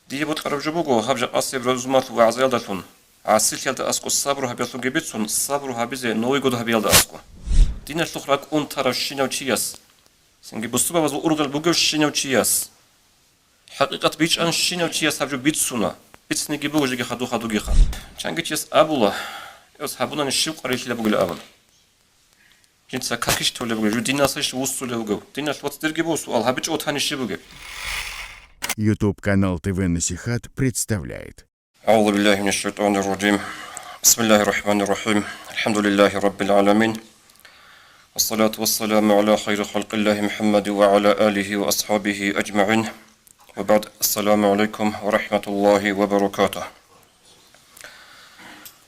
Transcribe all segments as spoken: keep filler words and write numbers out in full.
Дие бокьараб жо буго гьаб жакъасеб рузмалъ вагӀзаялдалъун, гӀасилъиялда аскӀо сабру гьабиялъунги бицун, сабру гьабизе новый год гьабиялда аскӀо. Диналъухъ ракӀун тарав щинав чияс, цинги бусурбабазул ургъел бугев щинав чияс, хӀакъикъат бичӀчӀан щинав чияс гьаб жо бицуна, бицинеги буго жеги хадур-хадургиха. Чанги чияс абула, эс гьабунани щиб къварилъила бугилан абун. Жинца какищ толеб бугеб, жо динасайищ вуссулев вугев? Диналъ вац, дирги буго суал, гьабичӀо тани щиб бугеб? YouTube канал ТВ Насихат представляет. أعوذ بالله من الشيطان الرجيم. بسم الله الرحمن الرحيم. الحمد لله رب العالمين. والصلاة والسلام على خير خلق الله محمد وعلى آله وأصحابه أجمعين. وبعد. السلام عليكم ورحمة الله وبركاته.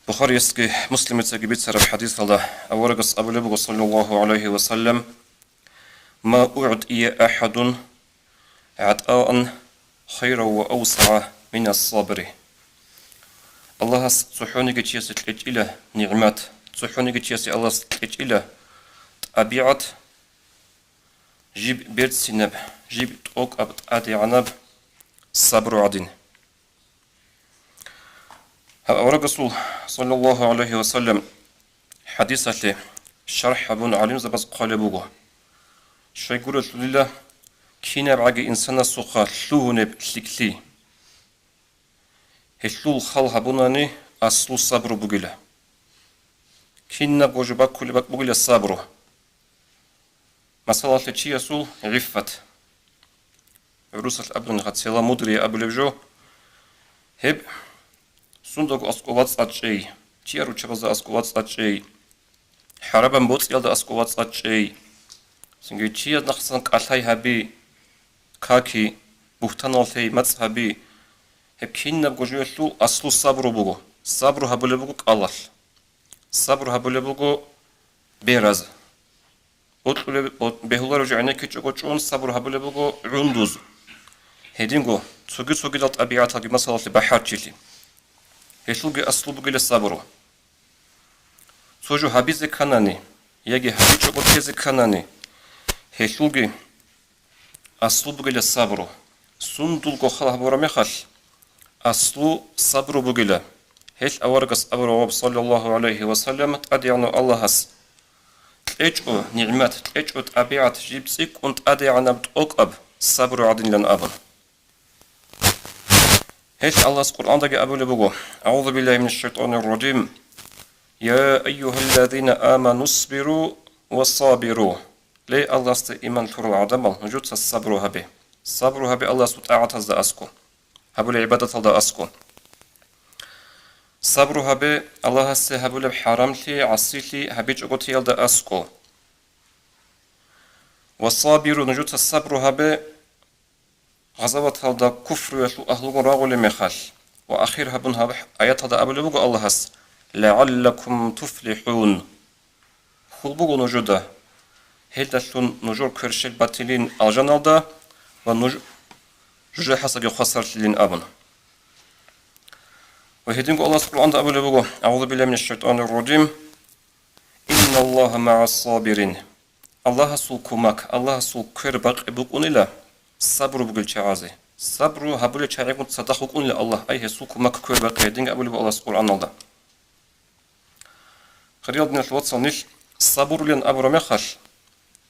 Бухариясги Муслимицаги бицараб хӀадисалда аварагас абулеб буго, саллаллагьу гӀалайгьи ва саллам: «Ма угӀтӀия ахӀадун гӀатӀаан хайрав ва авсагӀа минас сабри». Аллагьас цохӀониги чиясе кьечӀила нигӀмат, цохӀониги чиясе Аллагьас кьечӀила тӀабигӀат, жиб берцинаб, жиб тӀокӀаб, тӀадегӀанаб сабру гӀадин. Гьаб аварагасул, саллаллагьу гӀалайгьи ва саллам, хӀадисалъе шархӀ гьабун гӀалимзабаз хъвалеб буго: щайгурелъулила кинабгӀаги инсанасухъа лъугьунеб лъикӀлъи, гьелъул хал гьабунани аслу сабру бугила. Кинабго жо баккулеб бакӀ бугила сабру. Масалалъе, чиясул гӀиффат, гӀурусалъ абуниха, целомудрие абулеб жо, гьеб сундаго аскӀов вацӀцӀад чӀей, чияр руччабазда аскӀов вацӀцӀад чӀей, хӀарабан боцӀиялда аскӀов вацӀцӀад чӀей, цинги чияс нахъасан кӀалъай гьаби, каки, бугьтанал лъей, мацӀ гьаби, гьеб кинабго жоялъул аслу сабру буго, сабру гьабулеб буго кӀалалъ, сабру гьабулеб буго бераз. Бокьулеб-, бо-, бегьулареб жо гӀенеккичӀого чӀун сабру гьабулеб буго гӀундуз. Гьединго цоги-цогидал тӀабигӀаталги масалалъе бахӀарчилъи. Гьелъулги аслу бугила сабру. Цо жо гьабизе кканани, яги гьабичӀого тезе кканани, гьелъулги аслу бугила сабру. Сундулго хал гьабураб мехалъ, аслу сабру бугила. Гьелъ аварагас абураб, саллаллагьу гӀалайгьи ва саллам, ТӀадегӀанав Аллагьас кьечӀо нигӀмат, кьечӀо тӀабигӀат жиб цӀикӀкӀун тӀадегӀанаб тӀокӀаб сабру гӀадинилан абун. Гьелъ Аллагьас Къуръандаги абулеб буго: أعوذ بالله من الشيطان الرجيم. يا أيها الذين آمنوا اصبروا وصابروا. Ле, Аллагьасда иман лъурал гӀадамал, нужеца сабру гьабе. Сабру гьабе Аллагьасул тӀагӀатазда аскӀо, гьабулеб гӀибадаталда аскӀо. Сабру гьабе Аллагьасе гьабулеб хӀарамлъи, гӀасилъи гьабичӀого теялда аскӀо. Ва сабиру, нужеца сабру гьабе гъазаваталда куфруялъул агьлугун рагъулеб мехалъ. Ва ахир гьабун гьаб аяталда абулеб буго Аллагьас: «ЛагӀаллакум туфлихӀун». Хьул буго нужеда, гьелдалъун нужер кверщел батилин алжаналда ва нуж жужахӀасдаги хвасарлъилин абун. Ва гьединго Аллагьас Къуръанда абулеб буго: أعوذ بالله من الشيطان الرجيم. إن الله مع الصابرين. Аллагьасул кумак, Аллагьасул квер бакъи букӀунила сабру бугел чагӀазе. Сабру гьабулел чагӀигун цадахъ вукӀунила Аллагь, ай, гьесул кумак, квер бакъи гьединги абулеб Аллагьас Къуръаналда. Хириял диналъул вацал, нилъ сабрулин абураб мехалъ,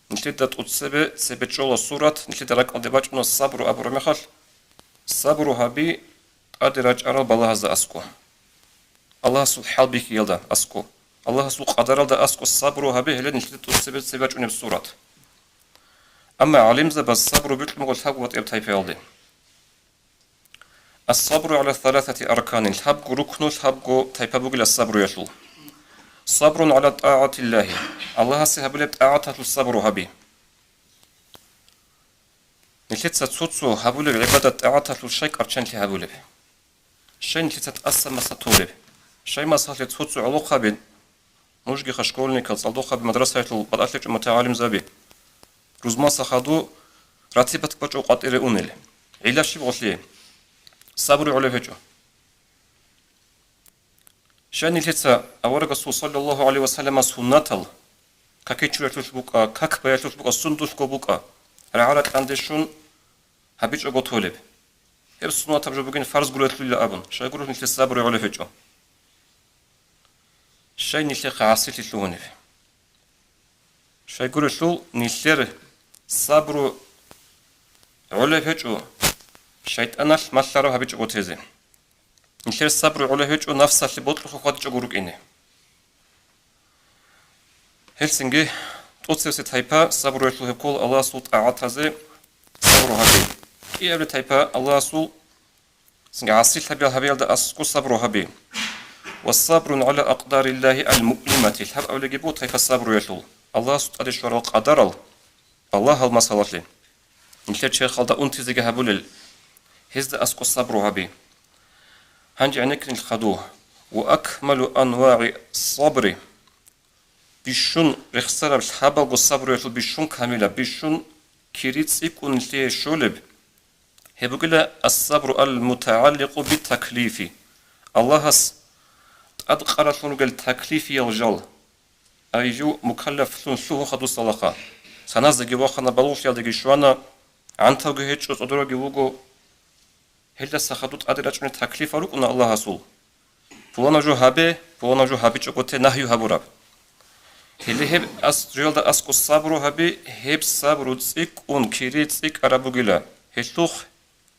нилъеда тӀоцебе цебе чӀола сурат, нилъеда ракӀалде бачӀуна сабру абураб мехалъ, сабру гьаби тӀаде рачӀарал балагьазда аскӀо. Аллагьасул хӀалбихьиялда аскӀо. Аллагьасул къадаралда аскӀо сабру гьабе, гьеле нилъеда тӀоцебе цебе бачӀунеб сурат. Амма гӀалимзабаз сабру бикьун буго лъабго батӀияб тайпаялде. Ас-сабру гӀала саласати арканин, лъабго рукну, лъабго тайпа бугила сабруялъул. Сабрун гӀала тӀагӀатиллагьи, Аллагьасе гьабулеб тӀагӀаталъул сабру гьаби. Нилъеца цо-цо гьабулеб гӀибадат-тӀагӀаталъул щай кӀарччанлъи гьабулеб? Щай нилъеца тӀаса-маса толеб? Щай, масалъе, цо-цо гӀолохъаби, нужгиха школьникал, цӀалдохъаби, мадрасаялъул батӀалъи чӀун мутагӀалимзаби, рузмаса хадур ратибат бачӀун къватӀире унел? ГӀилла щиб гъолъие? Сабру гӀолеб гьечӀо. Щай нилъеца аварагасул саллаллагьу гӀалайгьи ва саллама суннатал, какичуялъулъ букӀа, как баялъулъ букӀа, сундулъго букӀа, рагӀа-ракьанде щун гьабичӀого толеб? Гьеб суннатаб жо бугин фарз гурелъулила абун, щайгурелъул нилъер сабру гӀолеб гьечӀо. Щай нилъехъа гӀасилъи лъугьунеб? Щайгурелъул нилъер сабру гӀолеб гьечӀо, шайтӀаналъ малъараб гьабичӀого тезе. Нилъер сабру гӀолеб гьечӀо нафсалъе бокьухъе хьвадичӀого рукӀине. Гьелсинги тӀоцебесеб тайпа сабруялъул гьеб ккола Аллагьасул тӀагӀатазе сабру гьаби. КӀиабилеб тайпа Аллагьасул цинги гӀасилъабиял гьабиялда аскӀо сабру гьаби. Ва сабрун гӀала акъдариллагьи ал-муълимати, лъабабилебги буго тайпа сабруялъул, Аллагьасул тӀаде щварал къадарал, балагьал масалалъе, нилъер черхалда унтизеги гьабулел, гьезда аскӀо сабру гьаби. Гьанже гӀенеккинел хадув: «Ва акмалу анвагӀи сабри», бищун рехсараб лъабалго сабруялъул бищун камилаб, бищун кири цӀикӀкӀун лъие щолеб, гьеб бугила ас-сабру ал-мутагӀалликъу бит-таклифи, Аллагьас тӀадкъаралъун ругел таклифиял жал, ай жив мукаллафлъун лъугьун хадусалаха, саназеги вахана, балугълъиялдеги щвана, гӀантавги гьечӀо, цӀодоравги вуго, гьелдаса хадуб тӀаде рачӀунел таклифал рукӀуна Аллагьасул. Пуланаб жо гьабе, пуланаб жо гьабичӀого те нагью гьабураб. Гьеле гьеб ас-, жоялда аскӀо сабру гьаби, гьеб сабру цӀикӀкӀун кири цӀикӀкӀараб бугила. Гьелъухъ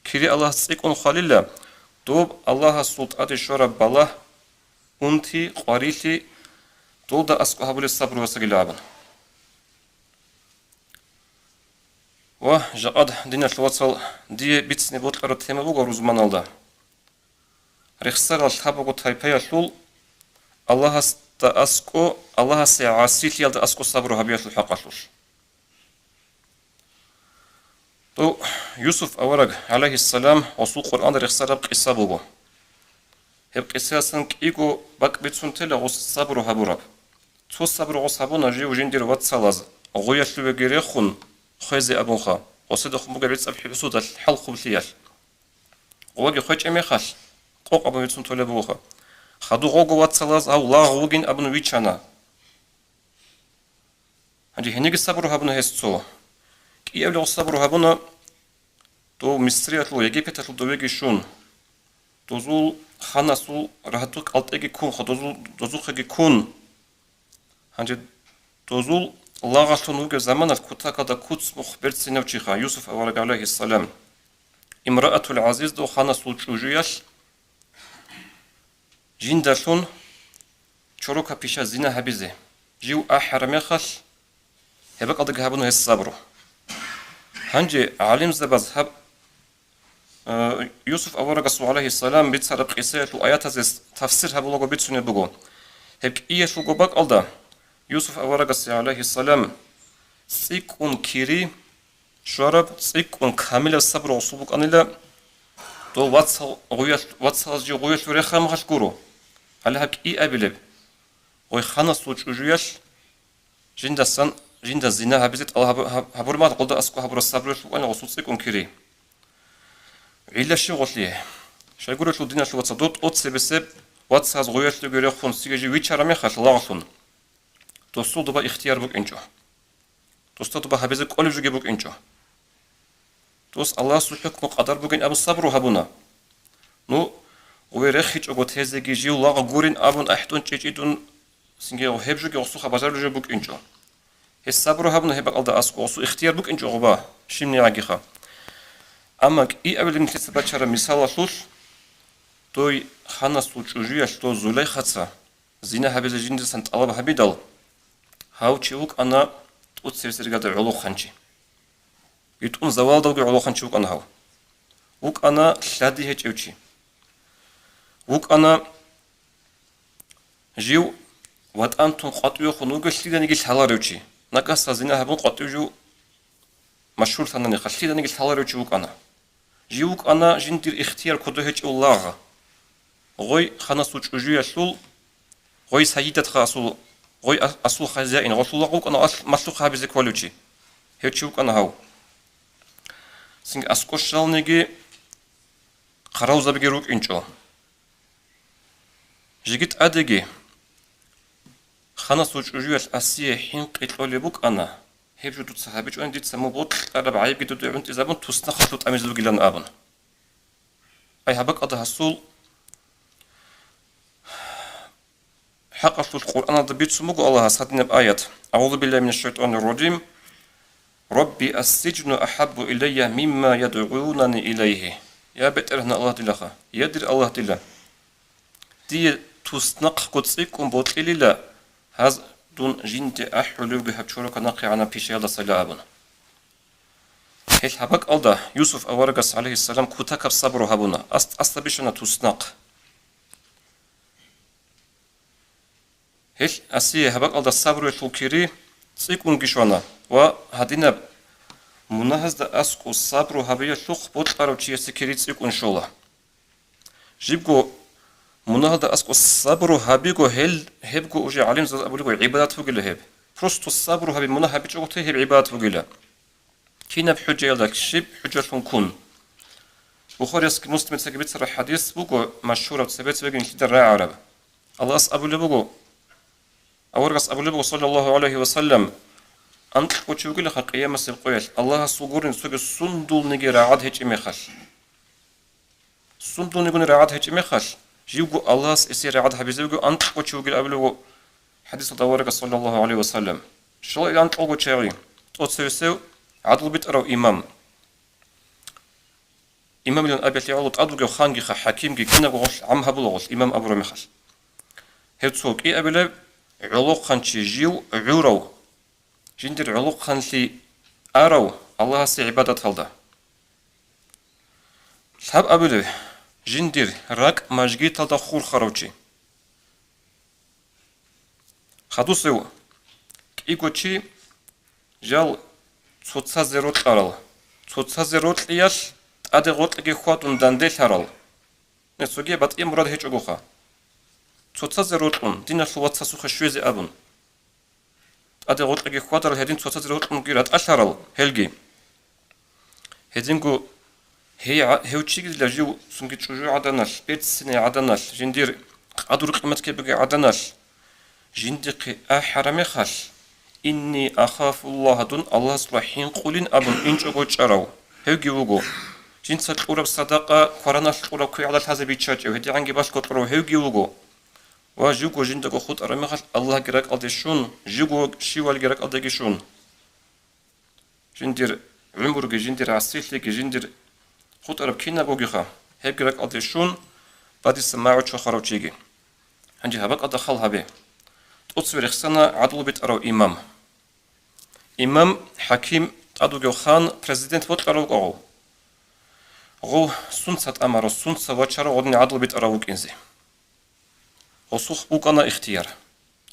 кири Аллагьас цӀикӀкӀун хвалила, доб Аллагьасул тӀаде щвараб балагь, унти, къварилъи, долда аскӀо гьабулеб сабруясагила абун. Ва жакъад, диналъул вацал, дие бицине бокьараб тема буго рузманалда. Рехсарал лъабабго тайпаялъул Аллагьасда аскӀо, Аллагьасе гӀасилъиялда аскӀо сабру гьабиялъул хӀакъалъулъ. Дов Юсуф авараг, гӀалайгьиссалам, гъосул Къуръан рехсараб къиса буго. Гьеб къисаясан кӀиго бакӀ бицун тела гъос сабру гьабураб. Цо сабру гъос гьабуна жив жиндир вацалаз гъуялъувеги рехун хвезе абунха, гъосидехун бугеб гӀицӀаб хӀусудалъ, хӀалхублъиялъ. Гъоги хвечӀеб мехалъ, къокъ абун бицун толеб бугоха. Хадуб гъого вацалаз гьав лагъ вугин абун вичана. Гьанже гьениги сабру гьабуна гьес цо. КӀиабилеб сабру гьабуна дов Мисриялъул, Египеталъул довеги щун, дозул ханасул рагьтӀу кӀалтӀеги ккун, дозул, дозухъеги ккун. Гьанже дозул лагъалъун вугеб заманалъ кутакалда куц-мухъ берцинав чиха Юсуф авараг, гӀалайгьиссалам. Имраатул ГӀазиз дов ханасул чӀужуялъ жиндалъун чорока пиша зина гьабизе, жив ахӀараб мехалъ, гьеб бакӀалдаги гьабуна гьес сабру. Гьанже гӀалимзабаз гьаб, э, Юсуф аварагасул, гӀалайгьиссалам, бицараб къисаялъул аятазе тафсир гьабулаго бицунеб буго. Гьеб кӀиялъулго бакӀалда Юсуф аварагасе, гӀалайгьиссалам, цӀикӀкӀун кири щвараб, цӀикӀкӀун камилаб сабру гъосул букӀанила, дов вацал гъуялъ-, вацалаз жив гъуялъув рехараб мехалъ гуро. Гьале гьаб кӀиабилеб, гъой ханасул чӀужуялъ жиндасан, жинда зина гьабизе тӀалаб гьабу-, гьаб-, гьабураб мехалъ гъолда аскӀоб гьабураб сабруялъ букӀана гъосул цӀикӀкӀун кири. ГӀилла щиб гъолъие? Щайгурелъул, диналъул вацал, дов тӀоцебесеб вацаз гъуялъувеги рехун цоги жив вичараб мехалъ лагълъун, досул доба ихтияр букӀинчӀо. Досда доба гьабизе кӀолеб жоги букӀинчӀо. Дос Аллагьасул хӀукму къадар бугин абун сабру гьабуна. Ну, гъове рехичӀого тезеги жив лагъ гурин абун ахӀтӀун чӀечӀидун, цинги гьеб жоги гъосухъа бажарулеб жо букӀинчӀо. Гьес сабру гьабуна гьеб бакӀалда аскӀоб, гъосул ихтияр букӀинчӀо гъоба, щибнигӀагиха. Амма кӀиабилеб нилъеца бачараб мисалалъулъ, дой ханасул чӀужуялъ дов Зулейхаца зина гьабизе жиндасан тӀалаб гьабидал, гьав чи вукӀана тӀоцебесеб иргаде гӀолохъанчи. БитӀун завалдалги гӀолохъанчи вукӀана гьав. ВукӀана лъади гьечӀев чи. ВукӀана жив ватӀан тун къватӀивехун вугев лъиданиги лъаларев чи. Нагагьсал зина гьабун къватӀив жив машгьурлъанани, лъиданиги лъаларев чи вукӀана. Жив вукӀана жиндир ихтияр кодо гьечӀев лагъ. Гъой ханасул чӀужуялъул, гъой сайидатха асул, гъой а-, асул хазяин, гъолъул лагъ вукӀана ал-, малъухъ гьабизе кколев чи. Гьев чи вукӀана гьав. Цинги аскӀоб щваланиги хъаравулзабиги рукӀинчӀо. Жеги тӀадеги ханасул чӀужуялъ Асие хӀинкъи кьолеб букӀана, гьеб жо дуца гьабичӀони, дица мун бокьараб гӀайибги дуда гӀунтӀизабун, туснахъалъув тӀамизе вугилан абун. Ай гьаб бакӀалда гьасул хӀакъалъулъ Къуръаналда бицун буго Аллагьас гьадинаб аят: «АгӀузу биллагьи минаш шайтӀанир ражим. Рабби ассиджну ахӀаббу илайя мимма ядгӀунани илайгьи». Я БетӀергьан Аллагь дилаха, я дир Аллагь дила, дие туснахъго цӀикӀкӀун бокьилила гьаз дун жинде ахӀулевги гьаб чорокаб нахъегӀанаб пишаялдасайила абун. Гьел гьаб бакӀалда Юсуп аварагас, гӀалайгьиссалам, кутакаб сабру гьабуна, аст-, аста бищана туснахъ. Гьел асие гьаб бакӀалда сабруялъул кири цӀикӀкӀунги щвана ва гьадинаб мунагьазда аскӀов сабру гьабиялъухъ бокьарав чиясе кири цӀикӀкӀун щола. Жибго мунагьалда аскӀов сабру гьабиго, гьел, гьебго уже гӀалимзабаз абулебго гӀибадат бугила гьеб. Просто сабру гьаби мунагь гьабичӀого те гьеб гӀибадат бугила. Кинаб хӀужаялда щиб хӀужалъун ккун? Бухариясги Муслимицаги бицараб хӀадис буго машгьураб, цебе-цебеги нилъеда рагӀараб. Аллагьас абулеб буго, аварагас абулеб буго, саллаллагьу гӀалайгьи ва саллам: «Анкьго чи вугилаха къиямасеб къоялъ, Аллагьасул гурин цоги сундулниги рагӀад гьечӀеб мехалъ». Сундулнигун рагӀад гьечӀеб мехалъ, живго Аллагьас эсие рагӀад гьабизевги анкьго чи вугил абулеб буго хӀадисалда аварагас, саллаллагьу гӀалайгьи ва саллам. Щала ил анкьалго чагӀи, тӀоцевесев гӀадлу битӀарав имам. Имамилан абиялъе гӀоло тӀад вугев хангиха, хӀакимги кинабго гъолъ гӀам гьабула гъолъ имам абураб мехалъ. Гьев цо кӀиабилеб гӀолохъанчи жив гӀурав, жиндир гӀолохъанлъи арав Аллагьасе гӀибадаталда. Лъабабилев жиндир ракӀ мажгиталда хурхарав чи. Хадусев кӀиго чи жал цоцазе рокьарал, цоцазе рокьиялъ тӀаде гъоркьеги хьвадун данделъарал. Несоги батӀияб мурад гьечӀогоха. Цоцазе рокьун, диналъул вацасухъе щвезе абун. ТӀаде гъоркьеги хьвадарал гьедин цоцазе рокьунги ратӀалъарал гьелги. Гьединго гьей гӀа-, гьев чигизила жив цунги чӀужугӀаданалъ, берцинай гӀаданалъ, жиндир къадру-къимат ккебги гӀаданалъ, жиндихъе ахӀараб мехалъ, «Инни ахафуллагь», дун Аллагьасда хӀинкъулин абун инчӀого чӀарав гьевги вуго. Жинца кьураб садакъа квараналъ кьураб квегӀалда лъазе биччачӀев, гьедигӀанги балъго кьурав гьевги вуго. Ва живго жиндаго хутӀараб мехалъ Аллагьги ракӀалде щун, живго щивалги ракӀалдеги щун. Жиндир гӀумруги, жиндир гӀасилъиги, жиндир хутӀараб кинабгогиха, гьебги ракӀалде щун, бадиса магӀу чвахарав чиги. Гьанже гьаб бакӀалда хал гьабе. ТӀоцеве рехсана гӀадлу битӀарав имам. Имам, хӀаким, тӀад вугев хан, президент бокьарав вукӀа гъов. Гъов сунца тӀамарав, сунца вачарав гъодин гӀадлу битӀарав вукӀинзе. Гъосухъ букӀана ихтияр.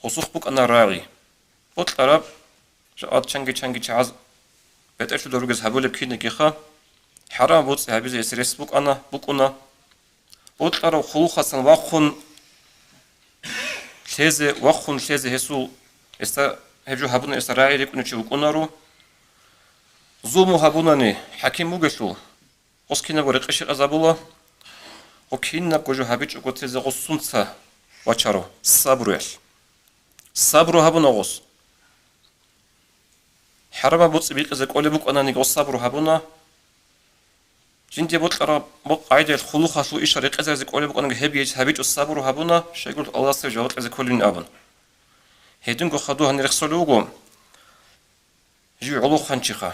Гъосухъ букӀана рагӀи. Бокьараб, жакъа чанги-чанги чагӀаз бетӀерлъуда ругез гьабулеб кинигиха, хӀарам боцӀи гьабизе гьес рес букӀана, букӀуна. Бокьарав хъулухъасан вахъун лъезе, вахъун лъезе гьесул, гьесда гьеб жо гьабуна, гьесда рагӀи рикӀкӀунев чи вукӀунаро. Зулму гьабунани хӀаким вугелъул, гъос кинабго рекъе-щекъезабула, гъо кинабго жо гьабичӀого тезе гъос сунца вачаро, сабруялъ. Сабру гьабуна гъос. ХӀарамаб боцӀи бикъизе кӀолеб букӀанани гъос сабру гьабуна. Жинде бокьараб бокъ гӀайдел хъулухъалъул иша рекъезаризе кӀолеб букӀанаги гьеб гьечӀ гьабичӀо сабру гьабуна, щайгурелъул Аллагьасда жаваб кьезе кколин абун. Гьединго хадур гьанир рехсолев вуго. Жив гӀолохъанчиха.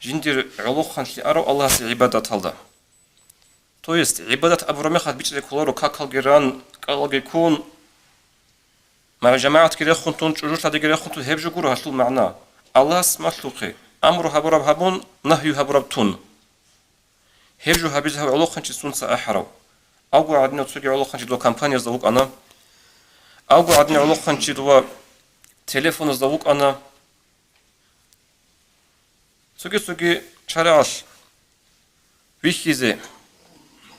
Жиндир гӀолохъанлъи арав Аллагьасе гӀибадаталда. То есть, гӀибадат абураб мехалъ бичӀчӀизе кколаро какалги ран, кӀалалги ккун, ма-, жамагӀатги рехун тун, чӀужулъадеги рехун тун, гьеб жо гуро гьалъул магӀна. Аллагьас малъухъе, амру гьабураб гьабун, нагью гьабураб тун. Гьеб жо гьабизе гьав гӀолохъанчи сунца ахӀарав? Авго гӀадинав цоги гӀолохъанчи дова компаниязда вукӀана. Авго гӀадинав гӀолохъанчи дова телефоназда вукӀана. Цоги-цоги шаригӀалъ вихьизе,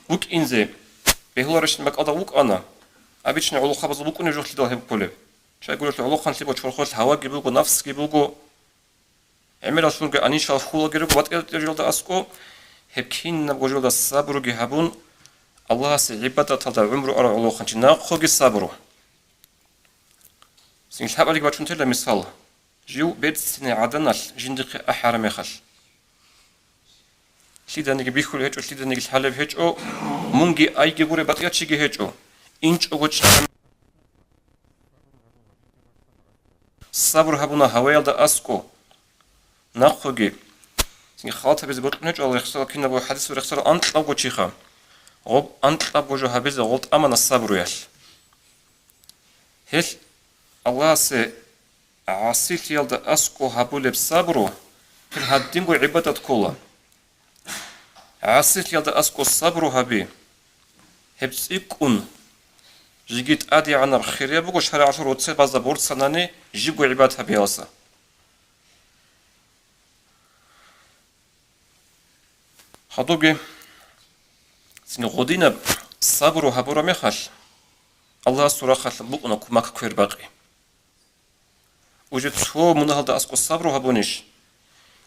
вукӀинзе бегьуларищин бакӀалда вукӀана. Обычно гӀолохъабазда вукӀунеб жо лъидал гьеб кколеб? Щайгурелъул гӀолохъанлъи бо чорхолъ гьаваги буго, нафсги буго. ГӀемераллъунги анищал хьулаги руго батӀи-батӀияб жоялда аскӀо, гьеб кинабго жоялда сабруги гьабун, Аллагьасе гӀибадаталда гӀумру арав гӀолохъанчи нахъоги сабру. Цин лъабалиги бачун тела мисал, жив берцинай гӀаданалъ жиндихъе ахӀараб мехалъ. Лъиданиги бихьулеб гьечӀо, лъиданиги лъалеб гьечӀо, мунги айги гуреб батӀиячиги гьечӀо. ИнчӀого чӀа-, сабур гьабуна гьаваялда аскӀо. Нахъеги, цинги халатабизе бокьун гьечӀо, ал рехсарал кинабго хадисул рехсарал анкьабго чиха. Гъоб анкьабго жо гьабизе гъол тӀамана сабруялъ. Гьелъ Аллагьасе гӀасилъиялда аскӀо гьабулеб сабру, гьел гьадинго гӀибадат ккола. ГӀасилъиялда аскӀо сабру гьаби. Гьеб цӀикӀкӀун, жеги тӀадегӀанаб хирияб буго шаригӀалъул роцебазда борцанани жибго гӀибадат гьабиялса. Гьадубги, цинги гъодинаб сабру гьабураб мехалъ, Аллагьасул рахъалъ букӀуна кумак квербакъи. Уже цо мунагьалда аскӀо сабру гьабунищ?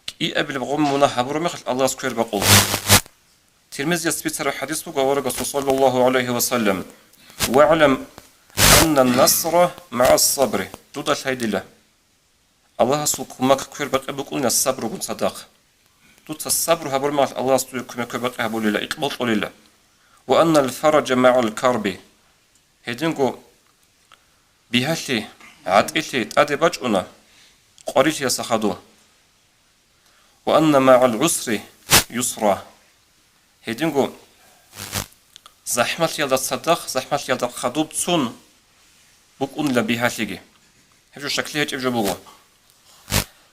КӀиабилеб гъоб мунагь гьабураб мехалъ Аллагьас квербакъула. Тирмизияс бицараб хадис буго аварагасул, саллаллагьу гӀалайгьи ва саллам: «ВагӀлам анна насра магӀа сабри». Дуда лъай дила. Аллагьасул кумак квербакъи букӀуна сабругун цадахъ. Дуца сабру гьабураб мехалъ Аллагьас дуе кумек квербакъи гьабулила, икъбал кьолила. «Ва аннал фараджа магӀал карби». Гьединго бигьалъи, гӀатӀилъи тӀаде бачӀуна къварилъиялъа хадуб. «Ва анна магӀал гӀусри юсра». Гьединго захӀмалъиялда цадахъ, захӀмалъиялда хадуб цун букӀунила бигьалъиги. Гьеб жо щаклъи гьечӀеб жо буго.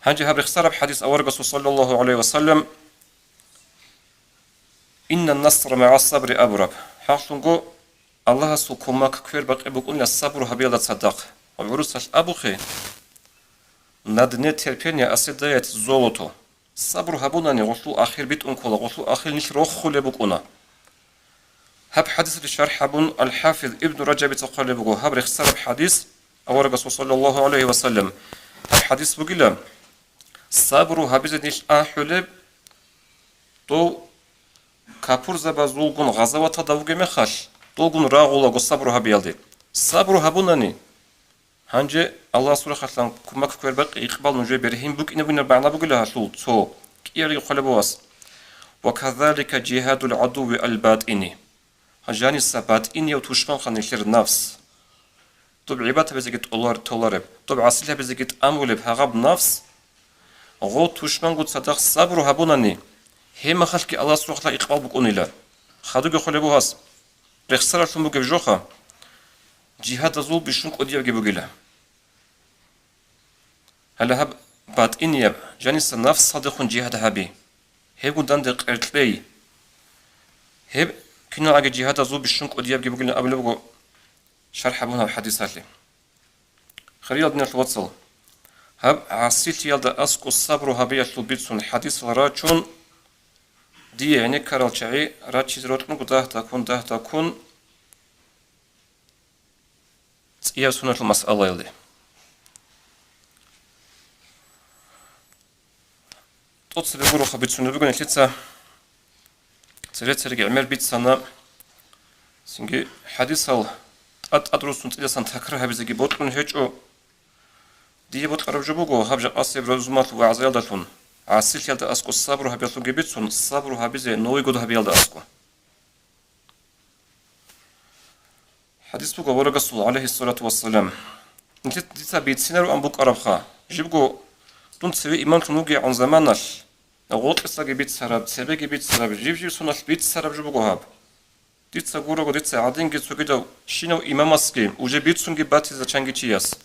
Гьанже гьаб рехсараб хадис аварагасул, саллаллагьу гӀалайгьи ва саллам: «Инна насра магӀа сабри» абураб. ХӀакълъунго, Аллагьасул кумак квербакъи букӀунила сабру гьабиялда цадахъ. Ва гӀурусалъ абухъе: «На дне терпения оседает золото». Сабру гьабунани гъолъул ахир битӀун ккола, гъолъул ахир нилъ рохулеб букӀуна. Гьаб хадисалъе шархӀ гьабун, Ал-ХӀафиз Ибну Ражабица хъвалеб буго, гьаб рехсараб хадис, аварагасул, саллаллагьу гӀалайгьи ва саллам, гьаб хадис бугила: сабру гьабизе нилъ ахӀулеб, дов капурзабазулгун гъазаваталда вугеб мехалъ, долгун рагъулаго сабру гьабиялде. Сабру гьабунани, гьанже Аллагьасул рахъалъан кумак квербакъи икъбал нужее бергьин букӀине бугинаб магӀна бугила гьалъул цо кӀиялги хъвалеб вас. «Ва казалика жигьадул гӀадуви аль-батӀини». Гьанже жаниса батӀинияв тушманха нилъер нафс. Доб гӀибадат гьабизеги толар-, толареб, доб гӀасилъи гьабизеги тӀамулеб гьагъаб нафс, гъо тушмангун цадахъ сабру гьабунани, гьеб мехалъги Аллагьасул рахъалъан икъбал букӀунила. Хадубги хъвалеб буго гьас, рехсаралъун бугеб жоха, жигьадазул бищун кӀудиябги бугила. Гьале гьаб батӀинияб, жаниса нафсалдехун жигьад гьаби. Гьебгун данде къеркьей. Гьеб киналгӀаги жигьадазул бищун кӀудиябги бугилан абулеб буго шархӀ гьабун гьаб хадисалъе. Хириял диналъул вацал, гьаб гӀасилъиялда аскӀо сабру гьабиялъул бицун хадисал рачун, дие гӀенеккарал чагӀи рачизе рокьунго дагь-дагьккун, дагь-дагьккун, цӀияб соналъул масъалаялде. ТӀоцебе гуроха бицунеб буго нилъеца, цере-цереги гӀемер бицана, цинги хадисал тӀад-тӀад руссун цӀидасан такрар гьабизеги бокьун гьечӀо. Дие бокьараб жо буго, гьаб жакъасеб рузмалъ вагӀзаялдалъун, гӀасилъиялда аскӀо сабру гьабиялъулги бицун, сабру гьабизе новый год гьабиялда аскӀо. ХӀадис буго аварагасул, гӀалайгьиссалату вассалам: «Нилъеца дица бицинароан букӀарабха, жибго дун цеве имамлъун вугегӀан заманалъ, гъоркьисаги бицараб, цебеги бицараб, жиб-жиб соналъ бицараб жо буго гьаб. Дица гурого, дица гӀадинги цогидав щинав имамасги уже бицунги батиза чанги чияс».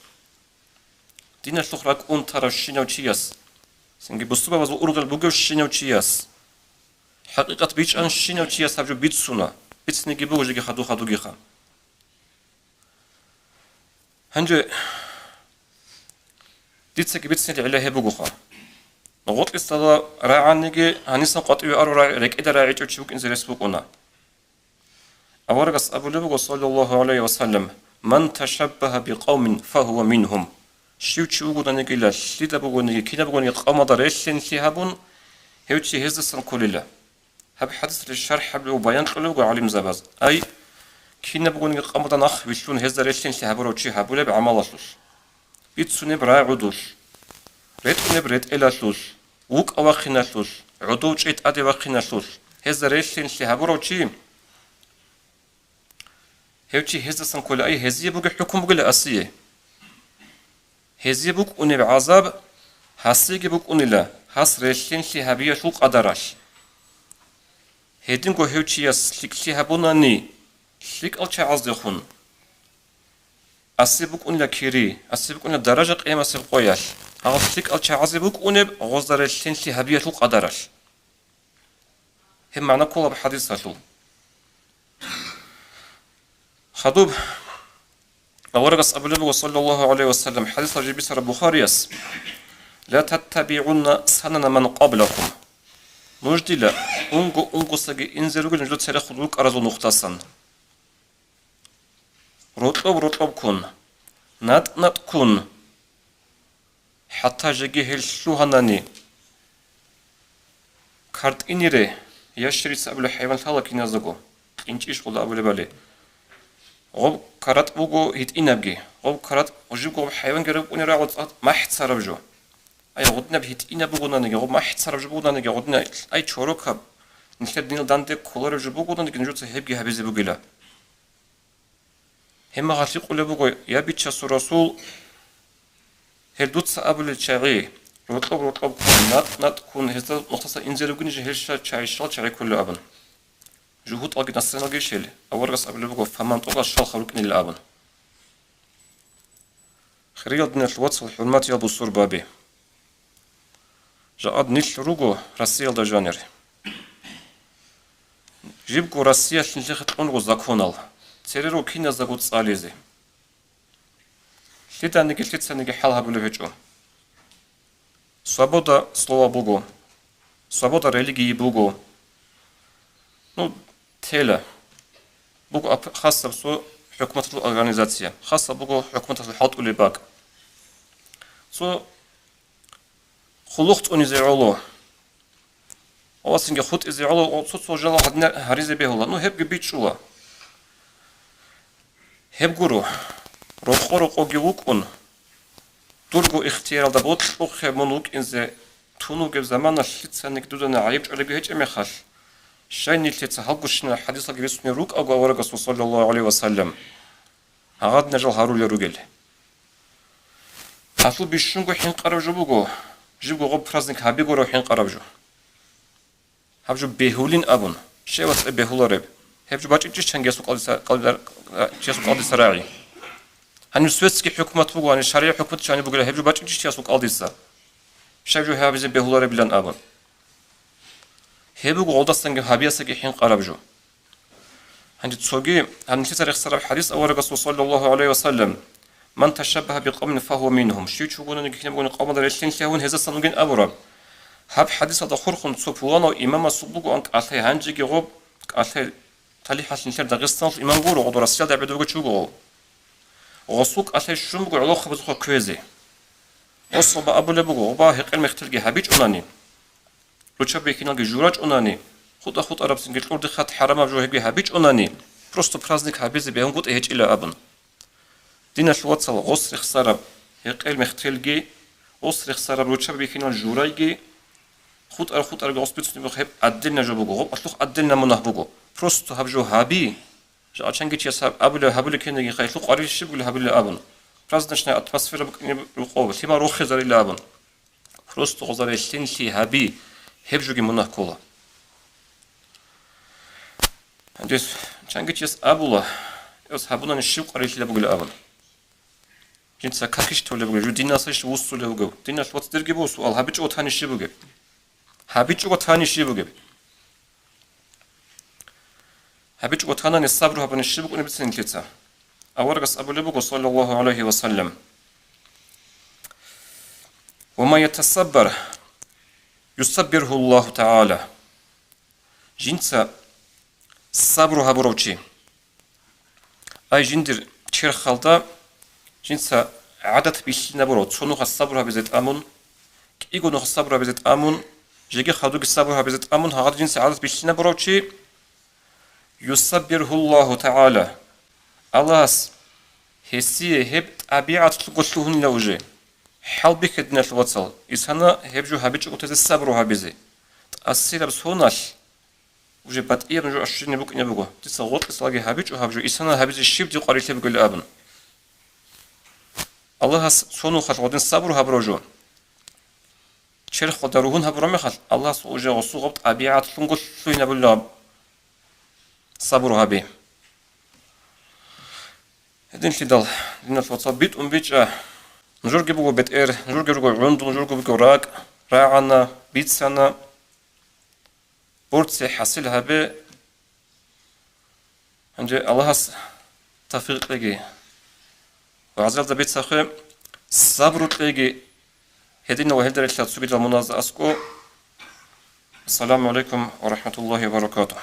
Диналъухъ ракӀ унтарав щинав чияс, цинги бусурбабазул ургъел бугев щинав чияс, хӀакъикъат бичӀчӀан щинав чияс гьаб жо бицуна, бицинеги буго жеги хадур-хадугиха. Гьанже дицаги бицинел гӀилла гьеб бугоха. Гъоркьисда рагӀаниги гьанисан къватӀиве арав рагӀи-, рекӀеда рагӀичӀев чи вукӀинзе рес букӀуна. Аварагас абулеб буго, саллаллагьу гӀалайгьи ва саллам: «Ман ташаббагьа бикъавмин, фагьува мингьум». Щив чи вугоданигила, лъида бугониги, кинаб бугониги къавмалда релълъинлъи гьабун, гьев чи гьездасан кколила. Гьаб хӀадисалъе шархӀ гьабулев, баян кьолеб буго гӀалимзабаз. Ай, кинаб бугониги къавмалда нахъ вилълъун гьезда релълъинлъи гьабурав чи гьабулеб гӀамалалъулъ, бицунеб рагӀудулъ, ретӀунеб ретӀелалъулъ, вукӀа-вахиналъулъ, гӀодов чӀей тӀаде вахъиналъулъ, гьезда релълъинлъи гьабурав чи, гьев чи гьездасан ккола, ай, гьезие бугеб хӀукму бугила асие. Гьезие букӀунеб гӀазаб гьасиеги букӀунила, гьас релълъинлъи гьабиялъул къадаралъ. Гьединго гьев чияс лъикӀлъи гьабунани, лъикӀал чагӀаздехун асе букӀунила кири, асе букӀунила даража къиямасеб къоялъ, гьал лъикӀал чагӀазе букӀунеб гъозда релълъинлъи гьабиялъул къадаралъ. Гьеб магӀна кколаб хӀадисалъул. Хадуб аварагас абулеб буго, саллаллагьу гӀалайгьи ва саллам, хӀадисалъ жиб бицараб Бухарияс: «Ла таттабигӀунна санана ман къаблакум». Нуж дила унго-унгосаги инзе ругел нужда церехун рукӀаразул нухдасан. Рокьоб-рокьоб ккун, натӀ-натӀ ккун, хӀатта жеги гьел лъугьанани, картӀинире, ящерица абулеб хӀайван лъала киназдаго, кьинчӀищ гъода абулебали. Гъоб каратӀ буго гьитӀинабги, гъоб каратӀ жибго гъоб хӀайванги рукӀуни рагӀу цӀакъ махӀцараб жо. Ай, гъудинаб гьитӀинаб бугонаниги, гъоб махӀцараб жо бугонаниги, гъудина, ай, чорокаб, нилъер динил данде кколареб жо бугонаниги, нужеца гьебги гьабизе бугила. Гьеб мехалъ гьикъулеб буго: «Я, Бичасул Расул, гьел дуца абулел чагӀи, рокьоб-рокьоб ккун, натӀ-натӀ ккун, гьезда нухдасан инзе ругин жо, гьел щал чагӀи, щал чагӀи кколел?» абун. ЖугьутӀалги настроениялги щел, аварагас абулеб буго: «Фаман тӀокӀал щалха рукӀинилан», абун. Хириял диналъул вацал, хӀурматиял бусурбаби! Жакъад нилъ руго Россиялда жанир. Жибго Россиялъ нилъехъе кьун руго законал, цере руго киназдаго цӀализе. Лъиданиги лъицаниги хӀал гьабулеб гьечӀо. Свобода слова буго, свобода религии буго. Ну, тела. Буго ап-, хасаб цо хӀукуматалъул организация, хасаб буго хӀукуматалъул хӀалтӀулеб бакӀ. Цо хъулухъ цӀунизе гӀоло, ва цинги хутӀизе гӀоло, цо-цо жал гьадинал гьаризе бегьула. Ну, гьебги бичӀчӀула. Гьеб гуро, рокъо-рокъоги вукӀун, дурго ихтияралда бокьухъе мун вукӀинзе тун вугеб заманалъ лъицаниги дуда гӀайиб чӀвалебги гьечӀеб мехалъ, щай нилъеца гьалгощинал хӀадисалги бицунел рукӀаго аварагасул, саллаллагьу гӀалайгьи ва саллам, гьагъадинал жал гьарулел ругел. Гьалъул бищунго хӀинкъараб жо буго, жибго гъоб праздник гьабигурав хӀинкъараб жо. Гьаб жо бегьулин абун, щай вацӀцӀе бегьулареб? Гьеб жо бачӀинчӀищ чанги чиясул кӀалдиса, кӀалдиса, чиясул кӀалдиса рагӀи? Гьаниб светский хӀукумат буго, гьаниб шаригӀи хӀукумат щай гьаниб бугила, гьеб жо бачӀинчӀищ чиясул кӀалдиса? Щай жо гьабизе бегьуларебилан абун? Гьеб буго гъолдасанги гьабиялдасаги хӀинкъараб жо. Гьанже цоги, гьанже цо рехсараб хӀадис аварагасул, саллаллагьу гӀалайгьи ва саллам: «Ман ташаббагьа бикъавмин фагьува мингьум». Щив чи вугониги, кинаб бугониги къавмалда релълъинлъи гьавун, гьезасан вугин абураб. Гьаб хӀадисалда хурхун цо пуланав имамасул бугоан кӀалъай, гьанжеги гъоб кӀалъай, талихӀалъ нилъер Дагъистаналъул имам гуро, гъодо Россиялда гӀебеда бугев чи вуго гъов. Гъосул кӀалъай щун буго гӀолохъабазухъа кквезе. Гъосаба абулеб буго, гъоба гьекъел-мехтелги гьабичӀунани, руччаби бихьиналги журачӀунани, хутӀа-хутӀарабцинги кьурдихъад хӀарамаб жо гьебги гьабичӀунани, просто праздник гьабизе бегьунгутӀи гьечӀила абун. Диналъул вацал, гъос рехсараб гьекъел-мехтелги, гъос рехсараб руччаби бихьинал журайги, хутӀар-хутӀарги гъос бицунеб гьеб отдельно жо буго, гъоб алъухъ отдельно мунагь буго. Просто гьаб жо гьаби, жакъа чанги чияс гьаб-, абулеб, гьабулеб ккенаги, хъайлъу къварилъи щиб бугеб гьабилеб абун, праздничная атмосфера букӀине рукъов, лъимал рохизарила абун. Просто гъоза релълъинлъи гьаби, гьеб жоги мунагь ккола. Гьанже чанги чияс абула, эс гьабунани щиб къварилъила бугила абун. Жинца какищ толеб бугеб, жо диналдасайищ вуссулев вугев? Диналъ вацӀцӀирги буго суал, гьабичӀого тани щиб бугеб? ГьабичӀого тани щиб бугеб? ГьабичӀого танани сабру гьабуни щиб букӀунеб бицин нилъеца? Аварагас абулеб буго, саллаллагьу гӀалайгьи ва саллам: «Ва ман ятасаббар, юсаббиргьу Аллагьу тагӀала». Жинца сабру гьабурав чи. Ай, жиндир черхалда жинца гӀадат бихьинабурав, цо нухалъ сабру гьабизе тӀамун, кӀиго нухалъ сабру гьабизе тӀамун, жеги хадуги сабру гьабизе тӀамун, гьагъадин жинца гӀадат бихьинабурав чи, юсаббиргьуллагьу тагӀала, Аллагьас гьесие гьеб тӀабигӀатлъунго лъугьунила уже. ХӀалбихье, диналъул вацал, исана гьеб жо гьабичӀого тезе сабру гьабизе. Ассираб соналъ уже батӀияб нужер ощущение букӀине буго. Дица гъоркьисалаги гьабичӀо гьаб жо, исана гьабизе щиб дир къварилъи бугел абун. Аллагьас цо нухалъ гъодин сабур гьабурав жо. Черхалда ругьун гьабураб мехалъ, Аллагьас уже гъосул гъаб тӀабигӀатлъунго лъугьинабулеб сабур гьаби. Гьединлъидал, диналъ вацал, битӀун бичӀа, нужерги буго бетӀер, нужерги руго гӀундул, нужерги буго ракӀ, рагӀана, бицана, борци хӀасил гьабе. Гьанже Аллагьас тавфикъ кьеги, вагӀзалда бицахъе, сабру кьеги, гьединал ва гьелда релълъа цогидал муназа аскӀо. Ассаламу гӀалайкум ва рахӀматуллагьи ва баракатугь.